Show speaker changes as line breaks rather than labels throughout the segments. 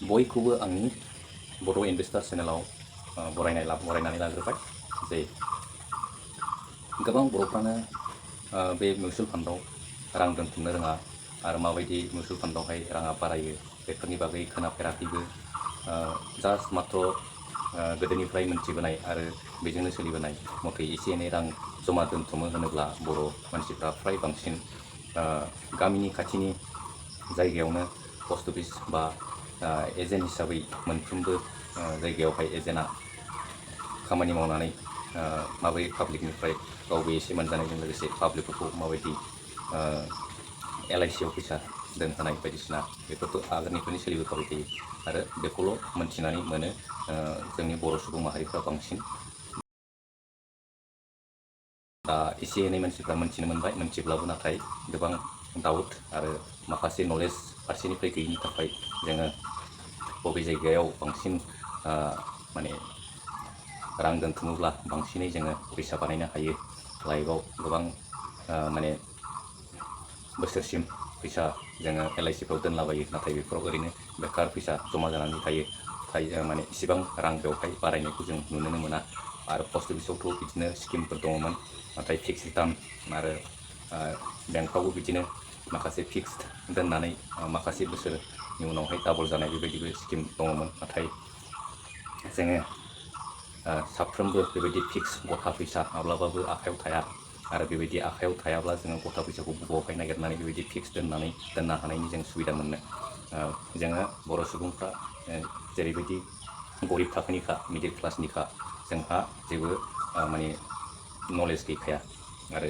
बयखौबो आंनि बर' इनभेस्टार चेनेलाव बरायनानै लाग्रोबाय जे गोबां बर'फ्रानो बे मिउचुवेल फान्डआव रां दोनथुमनो रोङा आरो माबायदि मिउचुवेल फान्डआवहाय राङा बारायो बेफोरनि बागै खोनाफेराखैबो जास्ट मात्र गोदोनिफ्राय मोनथिबोनाय आरो बेजोंनो सोलिबोनाय मथे एसे एनै रां जमा दोनथुमो होनोब्ला बर' मानसिफ्रा फ्राय बांसिन गामिनि खाथिनि जायगायावनो पस्ट अफिस बा एजेन्ट हिसाबै मोनफ्रोमबो जायगायावहाय एजेन्टआ खामानि मावनानै माबोरै पाब्लिकनिफ्राय गावबो एसे मोनजानायजों लोगोसे पाब्लिकफोरखौ माबायदि LIC आव फैसा दोनहोनाय बायदिसिना बेफोरथ' आगोलनिफ्रायनो सोलिबोखाबाय थायो आरो बेखौल' मोनथिनानै मोनो जोंनि बर' सुबुं माहारिफ्रा बांसिन दा एसे एनै मानसिफ्रा मोनथिनो मोनबाय मोनथिब्लाबो नाथाय गोबां डाउट आरो माखासे नलेज फारसेनिफ्राय गैयिनि थाखाय जोङो बबे जायगायाव बांसिन माने रां दोनथुमोब्ला बांसिनै जोङो फैसा बानायनो हायो लाइफआव गोबां माने बोसोरसिम फैसा जोङो LIC फ्राव दोनलाबायो नाथाय बेफोराव ओरैनो बेकार फैसा जमा जानानै थायो माने इसिबां रां बेवहाय बारायनायखौ जों नुनोनो मोना आरो पस्ट अफिसावथ' बिदिनो स्किमफोर दङमोन नाथाय फिक्स रिटार्न आरो बेंकफ्रावबो बिदिनो माखासे फिक्सड दोननानै माखासे बोसोरनि उनावहाय डाबल जानाय बेबायदिबो स्किम दङमोन नाथाय जोङो साफ्रोमबो बेबायदि फिक्स गथा फैसा माब्लाबाबो आखायाव थाया आरो बेबायदि आखायाव थायाब्ला जोङो गथा फैसाखौ बबावहाय नागिरनानै बेबायदि फिक्स दोननो हानायनि जों सुबिदा मोननो जोङो बर' सुबुंफ्रा जेरैबायदि गरिब थाखोनिखा मिडिल क्लासनिखा जोंहा जेबो माने नलेज गैखाया आरो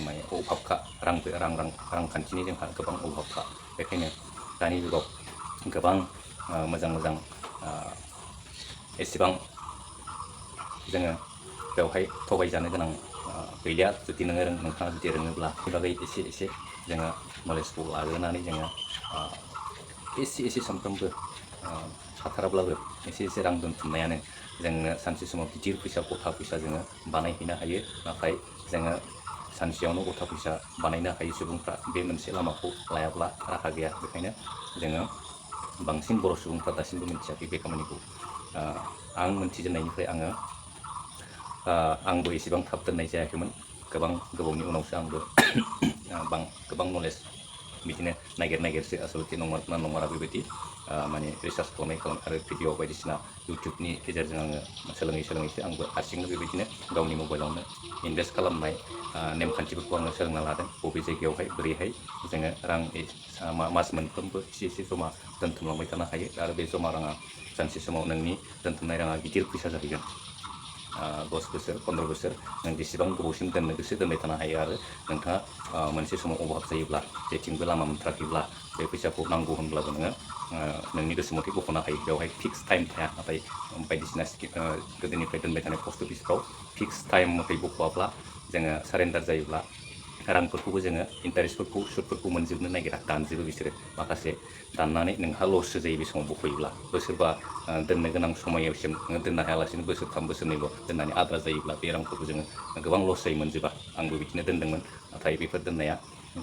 माने अभाबखा रांखान्थिनि जोंहा गोबां अभाबखा बेखायनो दानि जुगाव गोबां मोजां एसेबां जोङो बेवहाय थगायजानो गोनां गैलिया जुदि नोंथाङा जुदि रोङोब्ला बे बागै एसे जोङो नलेजखौ लाग्रोनानै जोङो एसे सानफ्रोमबो हाथाराब्लाबो एसे रां दोनथुमनायानो जोंनो सानसे समाव गिदिर फैसा गथा फैसा जोङो बानायहैनो हायो नाथाय जोङो सानसेयावनो गथा फैसा बानायनो हायै सुबुंफ्रा बे मोनसे लामाखौ लायाब्ला राहा गैया बेखायनो जोङो बांसिन बर' सुबुंफ्रा दासिमबो मिथियाखै बे खामानिखौ आं मोनथिजेननायनिफ्राय आंबो एसेबां थाब दोननाय जायाखैमोन गोबां गोबावनि उनावसो आंबो गोबां नलेज बिदिनो नागिरसो आसलथे नंमारना नंमारा बेबायदि माने रिसार्च खालाम आरो भिडिअ बायदिसिना इउटुबनि गेजेरजों आङो सोलोङैसो आंबो हारसिंनो बेबायदिनो गावनि मबाइलावनो इनभेस्ट खालामनाय नेमखान्थिफोरखौ आङो सोलोंना लादों बबे जायगायावहाय बोरैहाय जोङो रां मास मोनफ्रोमबो एसे जमा दोनथुमलांबाय थानो हायो आरो बे जमा राङा सानसे समाव नोंनि दोनथुमनाय राङा गिदिर फैसा जाहैगोन 10 बोसोर 15 बोसोर नों जेसेबां गोबावसिम दोननो गोसो दोनबाय थानो हायो आरो नोंथाङा मोनसे समाव अभाब जायोब्ला जेथिंबो लामा मोनथाराखैब्ला बे फैसाखौ नांगौ होनब्लाबो नोङो नोंनि गोसो मथे बख'नो हायो बेवहाय फिक्स टाइम थाया नाथाय बायदिसिना गोदोनिफ्राय दोनबाय थानाय पस्ट अफिसफ्राव फिक्स टाइम मथे बख'वाब्ला जोङो सारेन्डार जायोब्ला रांफोरखौबो जोङो इन्टारेस्टफोरखौ सुदफोरखौ मोनजोबनो नागिरा दानजोबो बिसोरो माखासे दाननानै नोंहा लससो जायो बे समाव बख'योब्ला बोसोरबा दोननो गोनां समायसिम नोङो दोननो हायालासिनो बोसोरथाम बोसोरनैल' दोननानै आद्रा जायोब्ला बे रांफोरखौ जोङो गोबां लस जायो मोनजोबा आंबो बिदिनो दोनदोंमोन नाथाय बेफोर दोननाया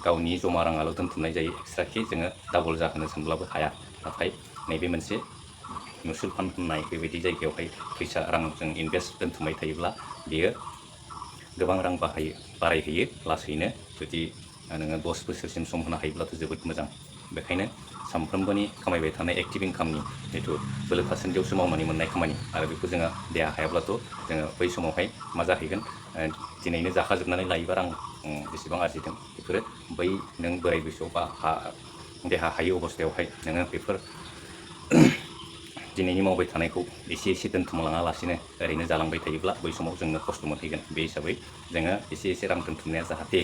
गावनि जमा राङाल' दोनथुमनाय जायो एक्सट्राखि जोङो डाबल जाहोनो सानब्लाबो हाया नाथाय नैबे मोनसे मिउचुवेल फान्ड होननाय बेबायदि जायगायावहाय फैसा रां जों इनभेस्ट दोनथुमबाय थायोब्ला बेयो गोबां रां बारायहैयो लासैनो जुदि नोङो 10 बोसोरसिम सम होनो हायोब्लाथ' जोबोद मोजां बेखायनो सानफ्रोमबोनि खामायबाय थानाय एक्टिभ इनकामनि जिथु बोलो थासान्दियावसो मावनानै मोननाय खामानि आरो बेखौ जोङो देहा हायाब्लाथ' जोङो बै समावहाय मा जाहैगोन दिनैनो जाखाजोबनानै लायोबा रां जेसेबां आरजिदों बेफोरो बै नों बोराय बैसोआव बा देहा हायै अबस्थायावहाय नोङो बेफोर दिनैनि मावबाय थानायखौ एसे दोनथुमलाङालासिनो ओरैनो जालांबाय थायोब्ला बै समाव जोंनो खस्थ' मोनहैगोन बे हिसाबै जोङो एसे रां दोनथुमनाया जाहाथे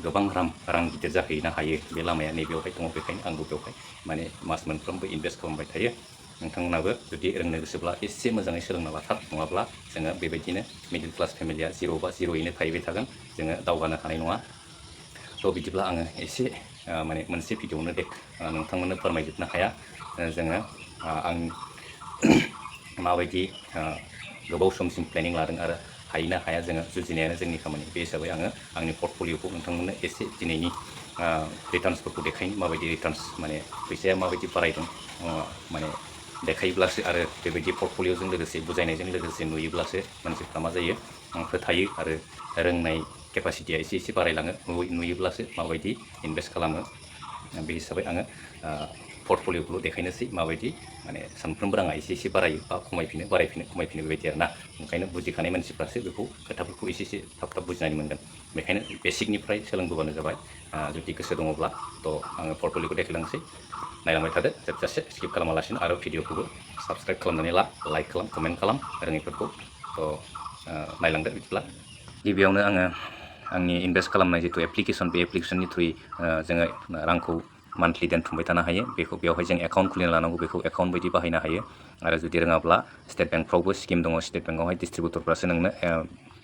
गोबां रां गिदिर जाहैनो हायो बे लामाया नैबेयावहाय दङ बेखायनो आंबो बेवहाय माने मास मोनफ्रोमबो इनभेस्ट खालामबाय थायो नोंथांमोनाबो जुदि रोंनो गोसोब्ला एसे मोजाङै सोलोंना लाथार नङाब्ला जोङो बेबायदिनो मिडिल क्लास फेमिलिया जिर'यैनो थाहैबाय थागोन जोङो दावगानो हानाय नङा थ' बिदिब्ला आङो एसे माने मोनसे भिडिअआवनो नोंथांमोननो फोरमायजोबनो हाया जोङो आं माबायदि गोबाव समसिम प्लेनिं लादों आरो हायो ना हाया जोङो जुजिनायानो जोंनि खामानि बे हिसाबै आङो आंनि पर्टफलिय'खौ नोंथांमोननो एसे दिनैनि रिटार्न्सफोरखौ देखायनो माबायदि रिटार्न्स माने फैसाया माबायदि बारायदों माने देखायोब्लासो आरो बेबायदि पर्टफलिअजों लोगोसे बुजायनायजों लोगोसे नुयोब्लासो मानसिफ्रा मा जायो फोथायो आरो रोंनाय केपासिटिया एसे बारायलाङो नुयोब्लासो माबायदि इनभेस्ट खालामो बे हिसाबै आङो पर्टफलिअखौल' देखायनोसै माबायदि माने सानफ्रोमबो राङा एसे बारायो बा खमायफिनो बारायफिनो खमायफिनो बेबायदि आरोना ओंखायनो बुजिखानाय मानसिफ्रासो बेखौ खोथाफोरखौ एसे थाब बुजिनानै मोनगोन बेखायनो बेसिकनिफ्राय सोलोंबोबानो जाबाय जुदि गोसो दङब्ला थ' आङो पर्टफलिअखौ देखायलांसै नायलांबाय थादो जोबजासे स्किप खालामालासिनो आरो भिडिअखौबो साबस्क्राइब खालामनानै ला लाइक खालाम कमेन्ट खालाम रोङैफोरखौ थ' नायलांदो बिदिब्ला गिबियावनो आङो आंनि इनभेस्ट खालामनाय जितु एप्लिकेसन बे एप्लिकेसननि थ्रुयै जोङो रांखौ मान्थलि दोनथुमबाय थानो हायो बेखौ बेवहाय जों एकाउन्ट खुलिना लानांगौ बेखौ एकाउन्ट बायदि बाहायनो हायो आरो जुदि रोङाब्ला स्टेट बेंकफ्रावबो स्किम दङ स्टेट बेंकआवहाय डिस्ट्रिबिउटरफ्रासो नोंनो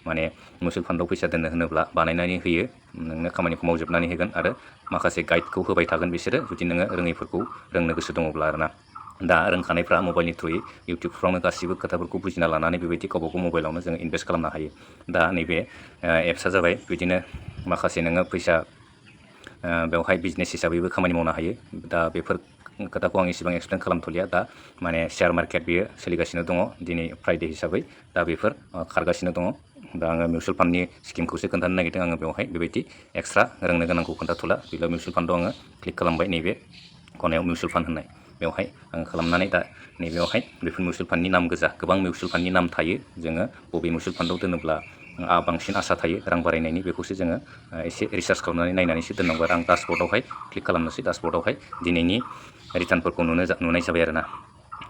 माने मिउचुवेल फान्डआव फैसा दोननो होनोब्ला बानायनानै होयो नोंनो खामानिखौ मावजोबनानै होगोन आरो माखासे गाइडखौ होबाय थागोन बिसोरो जुदि नोङो रोङैफोरखौ रोंनो गोसो दङब्ला आरोना दा रोंखानायफ्रा मबाइलनि थ्रुयै इउटिउबफ्रावनो गासिबो खोथाफोरखौ बुजिना लानानै बेबायदि गावबागाव मबाइलावनो जोङो इनभेस्ट खालामनो हायो दा नैबे एप्सआ जाबाय बिदिनो माखासे नोङो फैसा बेवहाय बिजनेस हिसाबैबो खामानि मावनो हायो दा बेफोर खोथाखौ आं इसेबां एक्सप्लेन खालामथ'लिया दा माने शेयार मार्केट बेयो सोलिगासिनो दङ दिनै फ्राइडे हिसाबै दा बेफोर खारगासिनो दङ दा आङो मिउचुवेल फान्डनि स्किमखौसो खोन्थानो नागिरदों आङो बेवहाय बेबायदि एक्सट्रा रोंनो गोनांखौ खोन्थाथ'ला बेल' मिउचुवेल फान्डआव आङो क्लिक खालामबाय नैबे खनायाव मिउचुवेल फान्ड होननाय बेवहाय आं खालामनानै दा नैबेयावहाय बेफोर मिउचुवेल फान्डनि नाम गोजा गोबां मिउचुवेल फान्डनि नाम थायो जोङो बबे मिउचुवेल फान्डआव दोनोब्ला बांसिन आसा थायो रां बारायनायनि बेखौसो जोङो एसे रिसार्च खालामनानै नायनानैसो दोननांगौ आरो आं डासबर्डआवहाय क्लिक खालामनोसै डासबर्डआवहाय दिनैनि रिटार्नफोरखौ नुनाय जाबाय आरोना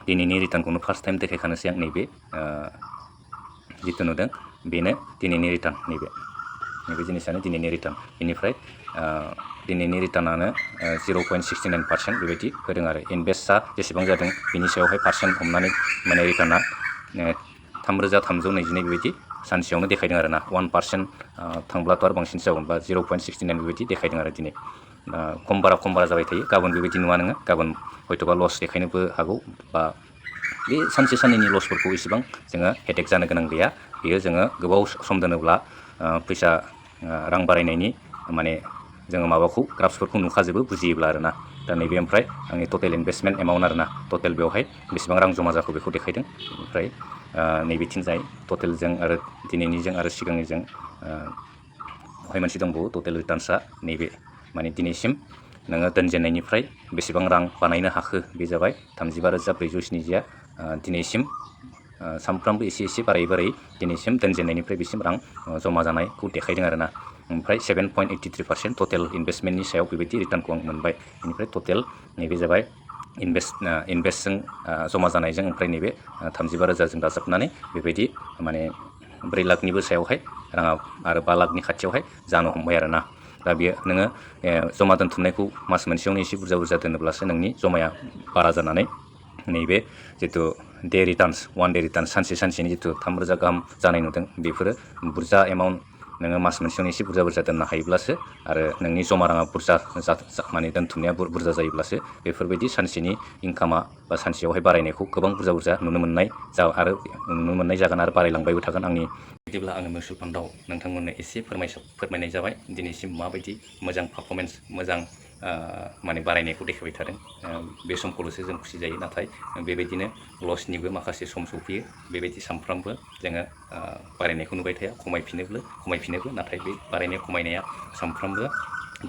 दिनैनि रिटार्नखौनो फार्स्ट टाइम देखायखानोसै आं नैबे जिथु नुदों बेनो दिनैनि रिटार्न नैबे जिनिसानो दिनैनि रिटार्न बेनिफ्राय दिनैनि रिटार्नानो 0.69% बेबायदि होदों आरो इनभेस्टआ जेसेबां जादों बिनि सायावहाय पार्सेन्ट हमनानै माने रिटार्ना 3,329 बेबायदि सानसेयावनो देखायदों आरोना 1% थांब्लाथ' आरो बांसिनसो जागोन बा 0.69 बेबायदि देखायदों आरो दिनै खम बारा जाबाय थायो गाबोन बेबायदि नुवा नोङो गाबोन हयथ'बा लस देखायनोबो हागौ बा बे सानसे साननैनि लसफोरखौ इसेबां जोङो हेडेक जानो गोनां गैया बेयो जोङो गोबाव सम दोनोब्ला फैसा रां बारायनायनि माने जोङो माबाखौ ग्राफ्सफोरखौ नुखाजोबो बुजियोब्ला आरोना दा नैबे ओमफ्राय आंनि टटेल इनभेस्टमेन्ट एमाउन्ट आरोना टटेल बेवहाय बेसेबां रां जमा जाखो बेखौ देखायदों ओमफ्राय नैबेथिंजाय टटेलजों आरो दिनैनिजों आरो सिगांनिजों बेवहाय मोनसे दंबावो टटेल रिटार्न्सआ नैबे माने दिनैसिम नोङो दोनजेननायनिफ्राय बेसेबां रां बानायनो हाखो बे जाबाय 35,470 दिनैसिम सानफ्रामबो एसे बारायै दिनैसिम दोनजेननायनिफ्राय बेसिम रां जमा जानायखौ देखायदों आरोना ओमफ्राय 7.83% टटेल इनभेस्टमेन्टनि सायाव बेबायदि रिटार्नखौ आं मोनबाय बेनिफ्राय टटेल नैबे जाबाय इनभेस्टजों जमा जानायजों ओमफ्राय नैबे 35,000जों दाजाबनानै बेबायदि माने 4 लाखनिबो सायावहाय राङा आरो 5 लाखनि खाथियावहाय जानो हमबाय आरोना दा बेयो नोङो जमा दोनथुमनायखौ मास मोनसेयावनो एसे बुरजा दोनोब्लासो नोंनि जमाया बारा जानानै नैबे जितु डे रिटार्न्स वान डे रिटार्न्स सानसेनि जितु 3,000 गाहाम जानाय नुदों बेफोरो बुरजा एमाउन्ट नोङो मास मोनसेयावनो एसे बुरजा दोननो हायोब्लासो आरो नोंनि जमा राङा बुरजा माने दोनथुमनाया बुरजा जायोब्लासो बेफोरबायदि सानसेनि इनकामा बा सानसेयावहाय बारायनायखौ गोबां बुरजा नुनो मोननाय जागोन आरो बारायलांबायबो थागोन आंनि बिदिब्ला आङो मिउचुवेल फान्डआव नोंथांमोननो एसे फोरमायनाय जाबाय दिनैसिम माबायदि मोजां पारफरमेन्स मोजां माने बारायनायखौ देखायबाय थादों बे समखौल'सो जों खुसि जायो नाथाय बेबायदिनो लसनिबो माखासे सम सफैयो बेबायदि सानफ्रामबो जोङो बारायनायखौ नुबाय थाया खमायफिनोबो नाथाय बे बारायनाय खमायनाया सानफ्रामबो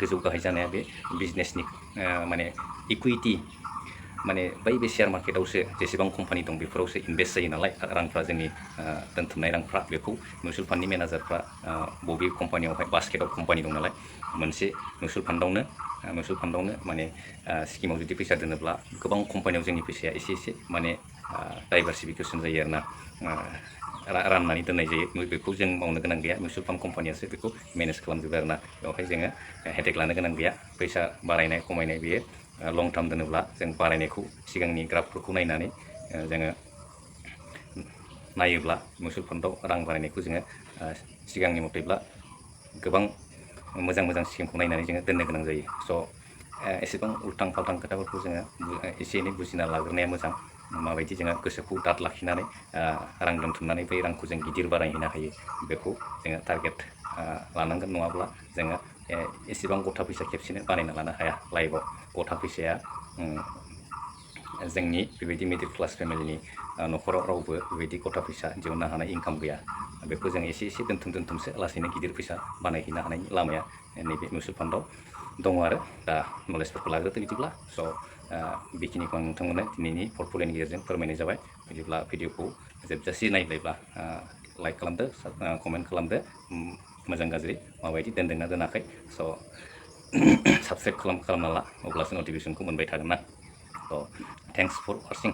गोजौ गाहाय जानाया बे बिजनेसनि माने इकुइटि माने बे शेयार मार्केटआवसो जेसेबां कम्पानि दं बेफोरावसो इनभेस्ट जायो नालाय रांफ्रा जोंनि दोनथुमनाय रांफ्रा बेखौ मिउचुवेल फान्डनि मेनेजारफ्रा बबे कम्पानियावहाय बास्केट अफ कम्पानि दं नालाय मोनसे मिउचुवेल फान्डआवनो माने स्किमाव जुदि फैसा दोनोब्ला गोबां कम्पानियाव जोंनि फैसाया एसे माने डाइभारसिफिकेसन जायो आरोना राननानै दोननाय जायो बेखौ जों मावनो गोनां गैया मिउचुवेल फान्ड कम्पानियासो बेखौ मेनेज खालामजोबो आरोना बेवहाय जोङो हेडेक लानो गोनां गैया फैसा बारायनाय खमायनाय बेयो लं टार्म दोनोब्ला जों बारायनायखौ सिगांनि ग्राफफोरखौ नायनानै जोङो नायोब्ला मिउचुवेल फान्डआव रां बारायनायखौ जोङो सिगांनि मथेब्ला गोबां मोजां स्किमखौ नायनानै जोङो दोननो गोनां जायो स' एसेबां उल्टां फाल्टां खोथाफोरखौ जोङो एसे एनै बुजिना लाग्रोनाया मोजां माबायदि जोङो गोसोखौ दाद लाखिनानै रां दोनथुमनानै बै रांखौ जों गिदिर बारायहैनो हायो बेखौ जोङो टारगेट लानांगोन नङाब्ला जोङो एसेबां गथा फैसा खेबसेनो बानायना लानो हाया लाइफआव गथा फैसाया जोंनि बेबायदि मिडिल क्लास फेमिलिनि न'खराव रावबो बेबायदि गथा फैसा दिहुननो हानाय इनकाम गैया बेखौ जों एसे एसे दोनथुमसो लासैनो गिदिर फैसा बानायहैनो हानायनि लामाया नैबे मिउचुवेल फान्डआव दङ आरो दा नलेजफोरखौ लाग्रोदो बिदिब्ला स' बेखिनिखौ आं नोंथांमोननो दिनैनि पर्टफलिय'नि गेजेरजों फोरमायनाय जाबाय बिदिब्ला भिडिअखौ जोबजासे नायबायब्ला लाइक खालामदो कमेन्ट खालामदो मोजां गाज्रि माबायदि दोनदोंना दोनाखै स' साबस्क्राइब खालामना ला अब्लासो नटिफिकेसनखौ मोनबाय थागोन ना स' थेंक्स फर वाचिं